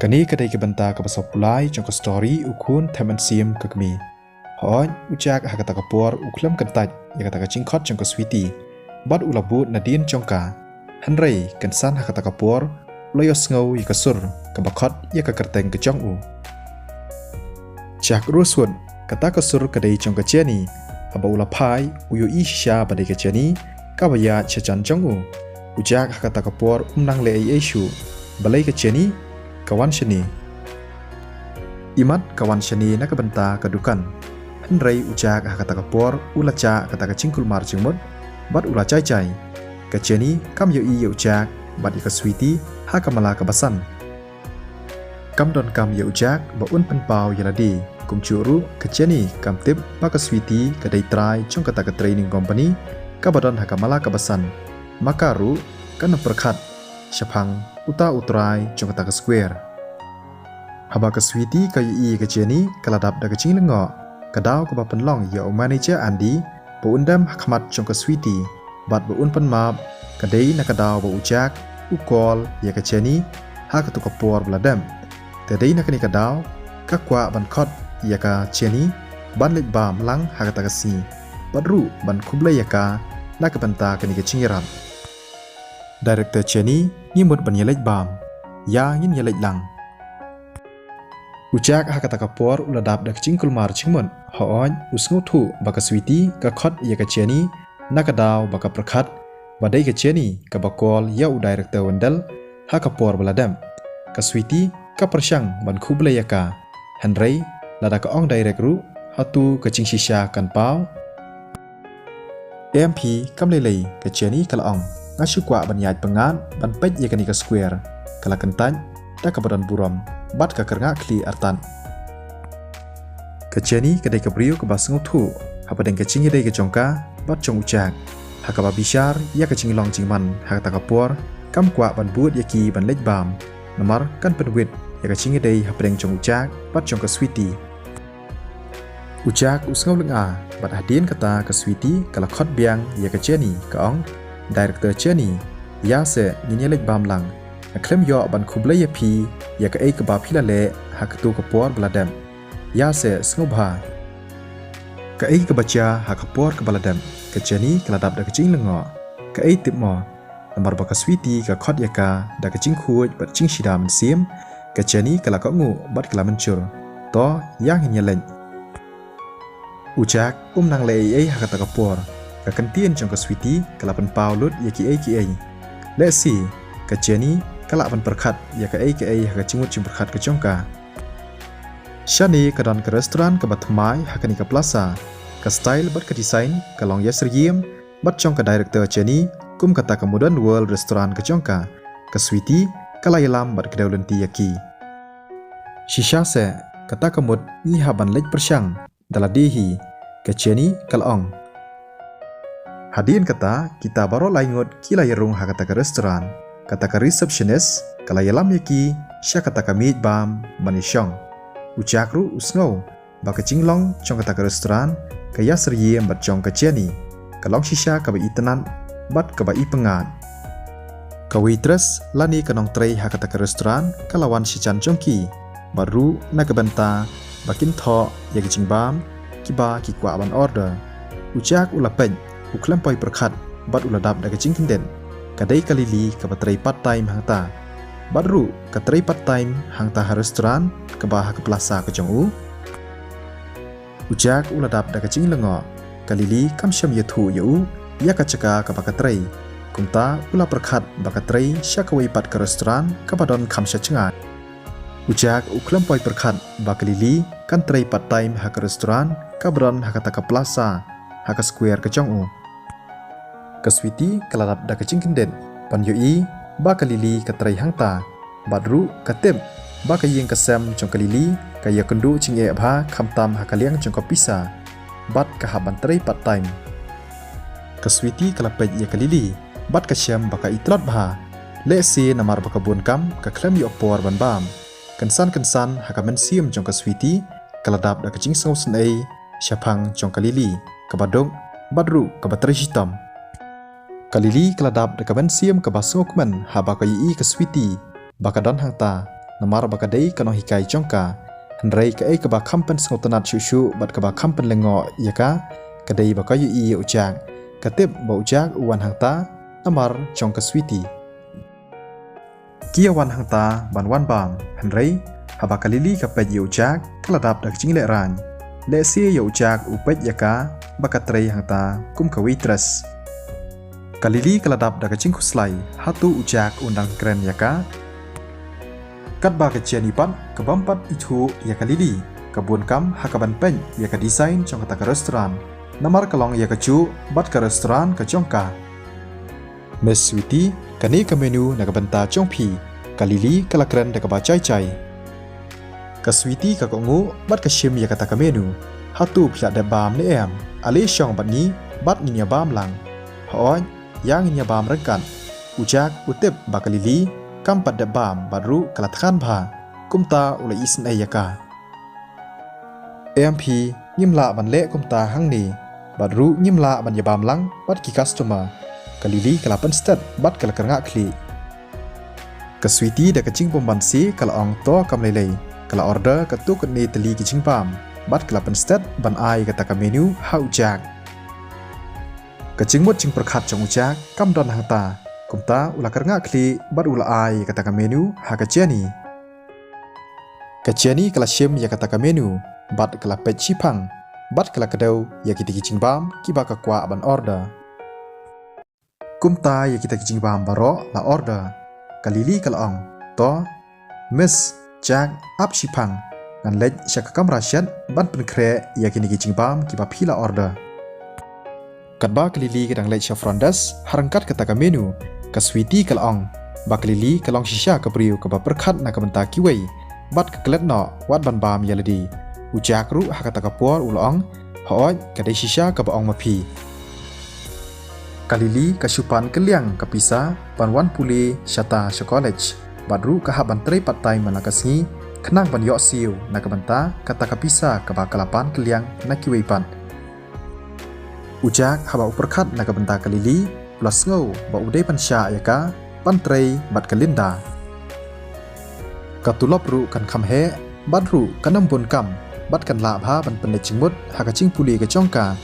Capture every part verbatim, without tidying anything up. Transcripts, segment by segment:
Kane ka dei ka bynta kaba sawphew lai jong ka story U Khun Thep Mynsiem ka Kmie. Hooid, u Jack ha kata ka por u khlem kyntait ïa kata ka jingkhot jong ka Sweety bad u la bud nadien jong ka. Hynrei kynsan ha kata ka por u la ïohsngew ïa ka sur kaba khot ïa ka kyrteng ka jong u. Jack Rosewood, kata ka sur ka dei jong ka Jenny. Haba u la phai u ïohi shisha ba dei ka Jenny kaba ïaid sha jan jong u. U Jack ha kata ka por um nang leh ei ei shuh. Balei ka Jenny ka wan shane? Imat ka wan shane na ka bynta ka dukan. Hynrei u Jack ha kata ka por u la jah kata ka jingkulmar jingmut bad u la jai jai. Ka Jenny kam ïohi ïa u Jack bad ïa ka Sweety ha ka mala kaba san. Kam donkam ïa u Jack ba un pynpaw ïa lade. Kumjuh ruh ka Jenny kam tip ba ka Sweety ka dei trai jong kata ka training company kaba don ha ka mala kaba san. Ma ka ruh kan ym pyrkhat shaphang uta u trai jong kata ka square. Haba ka Sweety ka ïohi ïa ka Jenny ka la dap da ka jinglyngngoh. Ka daw kaba pynlong ïa u manager Andy ba un dem ha khmat jong ka Sweety bad ba un pynmap ka dei na ka daw ba u Jack u call ïa ka Jenny ha katu ka por ba la dep. Te dei na kane ka daw ka kwah ban khot ïa ka Jenny ban leit bam lang ha kata ka sngi bad ruh ban khublei ïa ka na ka bynta kane ka jingïarap. Director Jenny, ngi mut ban ïaleit bam. Ïa, ngin ïaleit lang. U Jack ha kata ka por u la dap da ka jingkulmar jingmut. Hooid, u sngewthuh ba ka Sweety ka khot ïa ka Jenny na ka daw ba ka pyrkhat ba dei ka Jenny kaba call ïa u director Wendell ha ka por ba la dep. Ka Sweety ka pyrshang ban khublei ïa ka. Hynrei lada ka ong direct ruh, hato ka jingshisha kan paw? Em phi, kam lei lei, ka Jenny ka la ong. Nga shu kwah ban ïaid pyngngad ban peit ïa kane ka square. Ka la kyntait da kaba don burom bad ka kyrngah khlieh artat. Ka Jenny ka dei ka briew kaba sngewthuh hapdeng ka jingïadei ka jong ka bad jong u Jack, ha kaba bishar ïa ka jinglong jingman ha kata ka por. Kam kwah ban bud ïa ki ban leit bam namar kan pynwit ïa ka jingïadei hapdeng jong u Jack bad jong ka Sweety. U Jack u sngew lyngngoh bad hadien kata ka Sweety ka la khot biang ïa ka Jenny, ka ong, "Director Jenny, ïa seh, ngin ïaleit bam lang. Nga khlem ïoh ban khublei ïa phi ïa kaei kaba phi la leh ha katu ka por ba la dep. Ïa seh, sngewbha." Kaei kaba jia ha ka por kaba la dep? Ka Jenny ka la dap da ka jinglyngngoh. Kaei tip mo? Namar ba ka Sweety ka khot ïa ka da ka jingkhuid bad jingshida mynsiem, ka Jenny ka la kohnguh bad ka la mynjur. "To, ïa ngin ïaleit." U Jack um nang leh ei ei ha kata ka por. Ka kyntien jong ka Sweety ka la pynpaw lut ïa kiei kiei. Lehse ka Jenny ka lah ban pyrkhat ïa kaei kaei ha ka jingmut jingpyrkhat ka jong ka. Shane ka don ka restaurant kaba thymmai ha kane ka plaza. Ka style bad ka design ka long ïasyriem bad jong ka director Jenny kum kata ka modern world restaurant ka jong ka. Ka Sweety ka la ïalam bad kdew lynti ïa ki. "Shisha seh, kata ka mut ngi hap ban leit pyrshang da lade hi," ka Jenny ka la ong. Hadien kata kita baroh lai ngut ki la ïarung ha kata ka restaurant. Kata ka receptionist ka la ïalam ïa ki sha kata ka miej bam ban ïashong. U Jack ruh u sngew ba ka jinglong jong kata ka restaurant ka ïasyriem bad jong ka Jenny. Ka long shisha kaba itynnad bad kaba ipyngngad. Ka waitress lane ka nongtrei ha kata ka restaurant ka la wan sha jan jong ki bad ruh na ka bynta ba kin thoh ïa ki jingbam kiba ki kwah ban order. U Jack u la peit, u khlem poi pyrkhat bad u la dap da ka jingkyndit. Ka dei ka Lily kaba trei part time hangta. Bad ruh ka trei part time hangta ha restaurant kaba ha ka plaza ka jong u. U Jack u la dap da ka jinglyngngoh. Ka Lily kam shym ïathuh ïa u ïa ka jaka kaba ka trei. Kumta u la pyrkhat ba ka trei sha kawei pat ka restaurant kaba don kham sha jngai. U Jack u khlem poi pyrkhat ba ka Lily kan trei part time ha ka restaurant kaba don ha kata ka plaza ha ka square ka jong u. Ka Sweety ka la dap da ka jingkyndit ban ïohi ba ka Lily ka trei hangta. Bad ruh ka tip ba ka ïing ka sem jong ka Lily ka ïakynduh jingeh bha khamtam ha ka liang jong ka pisa. Bad ka hap ban trei part time. Ka Sweety ka la peit ïa ka Lily bad ka shem ba ka itynnad bha. Lehse namar ba ka bun kam ka khlem ïoh por ban bam. Kynsan kynsan ha ka mynsiem jong ka Sweety ka la dap da ka jingsngewsynei shaphang jong ka Lily kaba duk bad ruh kaba trei shitom. Ka Lily ka la dap da ka mynsiem kaba sngewkmen haba ka ïohi ka Sweety ba ka don hangta. namar ba ka dei ka nonghikai jong ka. Hynrei kaei kaba kham pynsngewtynnat shuh shuh bad kaba kham pynlyngngoh ïa ka, ka dei ba ka ïohi ïa u Jack. Ka tip ba u Jack u wan hangta namar jong ka Sweety. Ki ïa wan hangta ban wan bam, hynrei haba ka Lily ka peit ïa u Jack, ka la dap da ka jinglehrain. Lehse ïa u Jack u peit ïa ka ba ka trei hangta kum ka waitress. Ka Lily ka la dap da ka jingkhuslai, hato u Jack un dang kren ïa ka? Katba ka Jenny pat ka bym pat ithuh ïa ka Lily, ka bun kam ha kaban peit ïa ka design jong kata ka restaurant, namar ka long ïa kajuh bad ka restaurant ka jong ka. Miss Sweety, kane ka menu na ka bynta jong phi, ka Lily ka la kren da kaba jai jai. Ka Sweety ka kohnguh bad ka shim ïa kata ka menu. Hato phi la dep bam ne em? Ale shong bad ngi bad ngin ïa bam lang. Hooid, ïa ngin ïa bam ryngkat. U Jack u tip ba ka Lily kam pat dep bam bad ruh ka la thngan bha. Kumta u la isynei ïa ka. Em phi, ngim lah ban leh kumta hangne. Bad ruh ngim lah ban ïa bam lang bad ki customer. Ka Lily ka la pynstet bad ka la kyrngah khlieh. Ka Sweety da ka jingbymbanse ka la ong to kam lei lei. Ka la order katto katne tylli ki jingbam bad ka la pynstet ban ai kata ka menu ha u Jack. Ka jingmut jingpyrkhat jong u Jack kam don hangta. Kumta u la kyrngah khlieh bad u la ai kata ka menu ha ka Jenny. Ka Jenny ka la shim ïa kata ka menu bad ka la peit shiphang bad ka la kdew ïa kita ki jingbam kiba ka kwah ban order. Kumta ïa kita ki jingbam baroh la order. Ka Lily ka la ong, to, Miss, Jack, ap shiphang. Ngan leit sha ka kamra shet ban pynkhreh ïa kine ki jingbam kiba phi la order. Katba ka Lily ka dang leit sha front desk ha ryngkat kata ka menu, ka Sweety ka la ong ba ka Lily ka long shisha ka briew kaba pyrkhat na ka bynta kiwei bad ka klet noh wat ban bam ïa lade. U Jack ruh ha kata ka por u la ong, hooid, ka dei shisha kaba ong ma phi. Ka Lily ka shu pan kylliang ka pisa ban wan pule shata sha college, bad ruh ka hap ban trei part time man la ka sngi khnang ban ïoh siew na ka bynta kata ka pisa kaba ka la pan kylliang na kiwei pat. U Jack haba u pyrkhat na ka bynta ka Lily, u la sngew ba u dei ban shah ïa ka ban trei bad ka Linda. Ka tulop ruh kan kham heh bad ruh kan ym bun kam bad kan lah bha ban pynleit jingmut ha ka jingpule ka jong ka.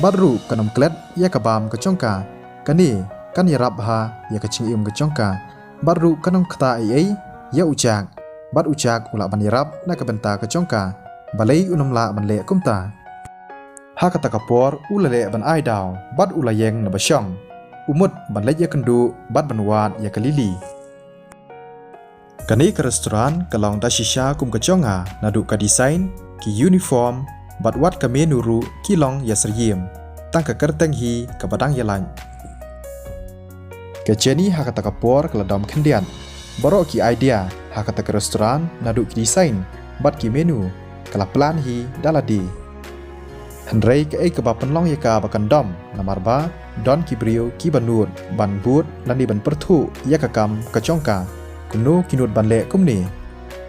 Bad ruh kan ym klet ïa ka bam ka jong ka. Kane kan ïarap bha ïa ka jingim ka jong ka. Bad ruh kan ym kta ei ei ïa u Jack. Bad u Jack u lah ban ïarap na ka bynta ka jong ka. Balei un ym lah ban leh kumta? Ha kata ka por u la leh ban ai daw bad u la ïeng na ba shong. U mut ban leit ïakynduh bad ban wad ïa ka Lily. Kane ka restaurant ka long da shisha kum ka jong nga, naduh ka design, ki uniform bad wat ka menu ruh ki long ïasyriem. Tang ka kyrteng hi kaba dang ïalait. Ka Jenny ha kata ka por ka la dom khyndiat. Baroh ki idea ha kata ka restaurant, naduh ki design bad ki menu, ka la plan hi da lade. Hynrei kaei kaba pynlong ïa ka ba kan dom, namar ba don ki briew kiba nud ban bud lane ban pyrthuh ïa ka kam ka jong ka. Kumno ki nud ban leh kumne?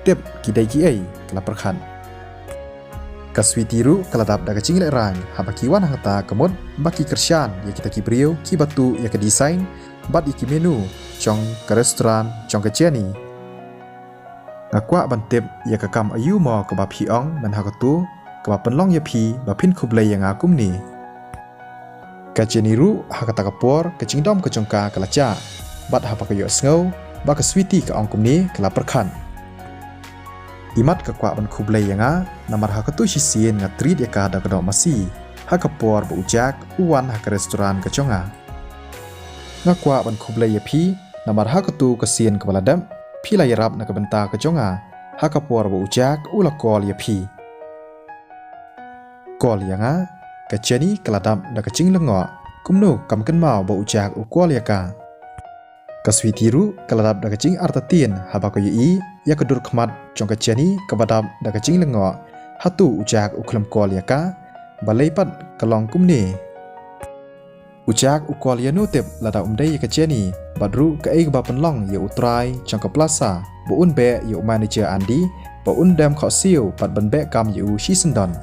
Tip ki dei kiei, ka la pyrkhat. Ka Sweety ruh ka la dap da ka jinglehrain haba ki wan hangta, ka mut ba ki kyrshan ïa kita ki briew kiba tuh ïa ka design bad ïa ki menu jong ka restaurant jong ka Jenny. Nga kwah ban tip ïa ka kam aïu mo kaba phi ong mynha kato kaba pynlong ïa phi ba phin khublei ïa nga kumne. Ka Jenny ruh ha kata ka por ka jingdom ka jong ka ka la jah, bad haba ka ïohsngew ba ka Sweety ka ong kumne ka la pyrkhat. Imat ka kwah ban khublei ïa nga, namar ha kato shisien nga treat ïa ka da ka doh masi ha ka por ba u Jack u wan ha ka restaurant ka jong nga. Nga kwah ban khublei ïa phi, namar ha kato ka sien kaba la dep phi la ïarap na ka bynta ka jong nga ha ka por ba u Jack u la call ïa phi. Call ïa nga? Ka Jenny ka la dap da ka jinglyngngoh. Kumno kam kynmaw ba u Jack u call ïa ka? Ka Sweety ruh ka la dap da ka jingartatien haba ka ïohi ïa ka dur khmat jong ka Jenny kaba dap da ka jinglyngngoh. Hato u Jack u khlem call ïa ka? Balei pat ka long kumne? U Jack u call ïa no tip lada um dei ïa ka Jenny, bad ruh kaei kaba pynlong ïa u trai jong ka plaza ba un beh ïa u manager Andy ba un dem khohsiew bad ban beh kam ïa u shisyndon.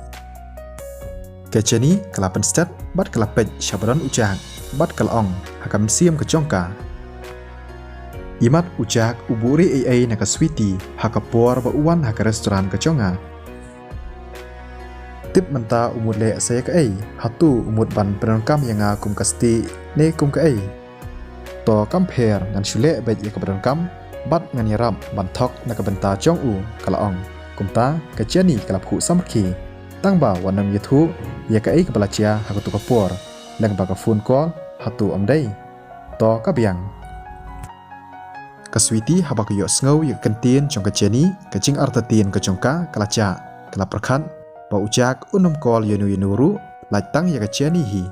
Ka Jenny ka la pynstet bad ka la peit sha ba don u Jack bad ka la ong ha ka mynsiem ka jong ka. Imat u Jack u buhrieh ei ei na ka Sweety ha ka por ba u wan ha ka restaurant ka jong nga. Tip mynta u mut leh sa ïa kaei, hato u mut ban pyndonkam ïa nga kum ka stieh ne kum kaei? To kam pher, ngan shu leh beit ïa kaba donkam bad ngan ïarap ban thok na ka bynta jong u, ka la ong. Kumta ka Jenny ka la phuh samrkhie. Tang ba wat nym ïathuh ïa kaei kaba la jia ha kato ka por, lehse ba ka phone call hato ym dei. To ka biang. Ka Sweety haba ka ïohsngew ïa ka kyntien jong ka Jenny, ka jingartatien ka jong ka ka la jah. Ka la pyrkhat ba u Jack un ym call ïano ïano ruh, lait tang ïa ka Jenny hi.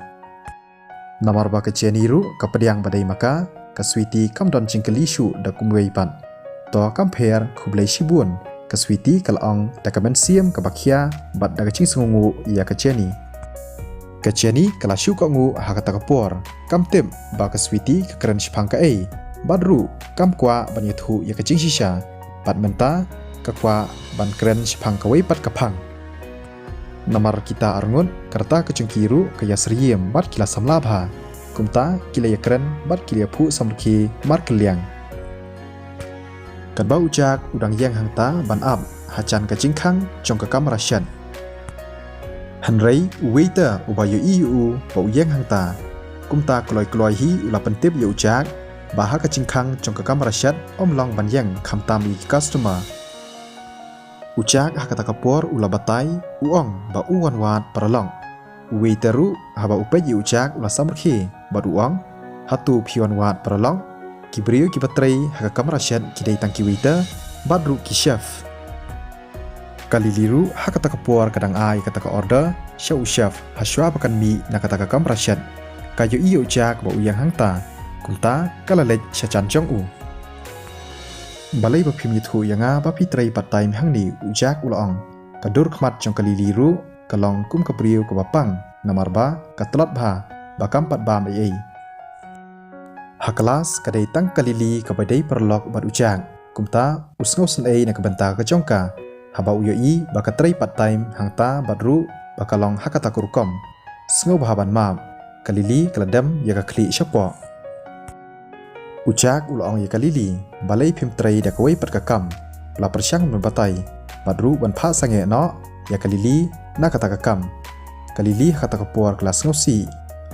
Namar ba ka Jenny ruh ka pdiang ba dei ma ka, ka Sweety kam don jingkylli shuh da kumwei pat. To kam pher, khublei shibun, ka Sweety ka la ong da ka mynsiem kaba khia bad da ka jingsngewnguh ïa ka Jenny. Ka Jenny ka la shu kohnguh ha kata ka por, kam tip ba ka Sweety ka kren shaphang kaei, bad ruh kam kwah ban ïathuh ïa ka jingshisha, bad mynta ka kwah ban kren shaphang kawei pat ka phang. Namar kita arngut, ka rta ka jong ki ruh ka ïasyriem bad ki la samla bha. Kumta ki la ïakren bad ki la ïaphuh samrkhie markylliang. Katba u Jack u dang ïeng hangta ban ap ha jan ka jingkhang jong ka kamra shet, hynrei u waiter uba ïohi ïa u ba u ïeng hangta, kumta kloi kloi hi u la pyntip ïa u Jack ba ha ka jingkhang jong ka kamra shet ym long ban ïeng khamtam ïa ki customer. U Jack ha kata ka por u la batai, u ong ba u wan wad paralok. U waiter ruh haba u peit ïa u Jack u la samrkhie bad u ong, hato phi wan wad paralok? Ki briew kiba trei ha ka kamra shet ki dei tang ki waiter bad ruh ki chef. Ka Lily ruh ha kata ka por ka dang ai kata ka order sha u chef ha shuwa ba kan mih na kata ka kamra shet. Ka ïohi ïa u Jack ba u ïeng hangta, kumta ka la leit sha jan jong u. Balei ba phim ïathuh ïa nga ba phi trei part time hangne? U Jack u la ong. Ka dur khmat jong ka Lily ruh ka long kum ka briew kaba pang, namar ba ka tlot bha ba kam pat bam ei ei. Ha klas ka dei tang ka Lily kaba dei paralok bad u Jack, kumta u sngewsynei na ka bynta ka jong ka haba u ïohi ba ka trei part time hangta bad ruh ba ka long ha kata ka rukom. Sngewbha ban map, ka Lily ka la dem ïa ka khlieh shapoh. U Jack u la ong ïa ka Lily, balei phim trei da kawei pat ka kam? U la pyrshang ban batai bad ruh ban phah sangeh noh ïa ka Lily na kata ka kam. Ka Lily ha kata ka por ka la sngewsih.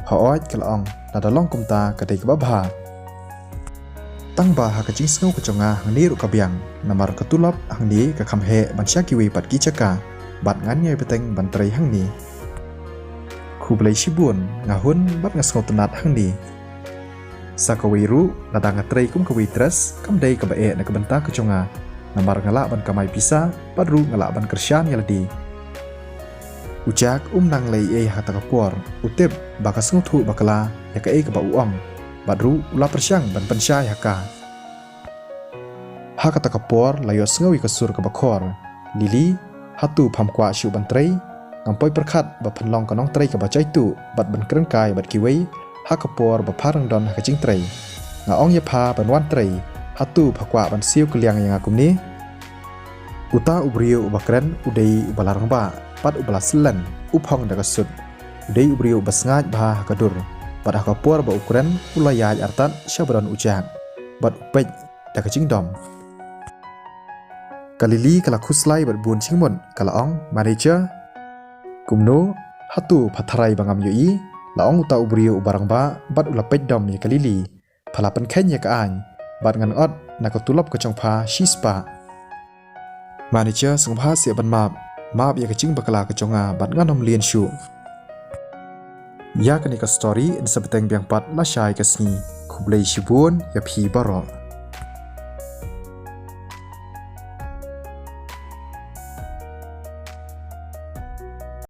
Hooid, ka la ong, lada long kumta ka dei kaba bha. Tang ba ha ka jingsngew ka jong nga hangne ruh ka biang, namar ka tulop hangne ka kham heh ban sha kiwei pat ki jaka, bad ngan ïai bteng ban trei hangne. Khublei shibun, nga hun bad nga sngewtynnat hangne. Sa kawei ruh, lada nga trei kum ka waitress, kam dei kaba eh na ka bynta ka jong nga, namar nga lah ban kamai pisa bad ruh nga lah ban kyrshan ïa lade. U Jack um nang leh ei ei ha kata ka por, u tip ba ka sngewthuh bakla ïa kaei kaba u ong, bad ruh u la pyrshang ban pynshai ha ka. Ha kata ka por la ïohsngew ïa ka sur kaba khor. Lily, hato pham kwah shuh ban trei? Ngam poi pyrkhat ba phan long ka nongtrei kaba jaituh bad ban kren kai bad kiwei ha ka por ba pha dang don ha ka jingtrei. Nga ong ïa pha ban wan trei, hato pha kwah ban siew kylliang ïa nga kumne? Uta u briew uba kren u dei uba la rangbah bad uba la syllen, u phong da ka sut. U dei u briew uba sngaid bha ha ka dur, bad ha ka por ba u kren u la ïaid artat sha ba don u Jack bad u peit da ka jingdom. Ka Lily ka la khuslai bad bun jingmut, ka la ong, manager, kumno, hato pha tharai ba ngam ïohi? La ong uta u briew uba rangbah bad u la peit dom ïa ka Lily. Pha la pynkheiñ ïa ka aiñ bad ngan ot na ka tulop ka jong pha shispah. Manager, sngewbha seh ban map, map ïa ka jingbakla ka jong nga bad ngan ym lien shuh. Ïa kane ka story yn sa bteng biang pat lashai ka sngi. Khublei shibun ïa phi baroh.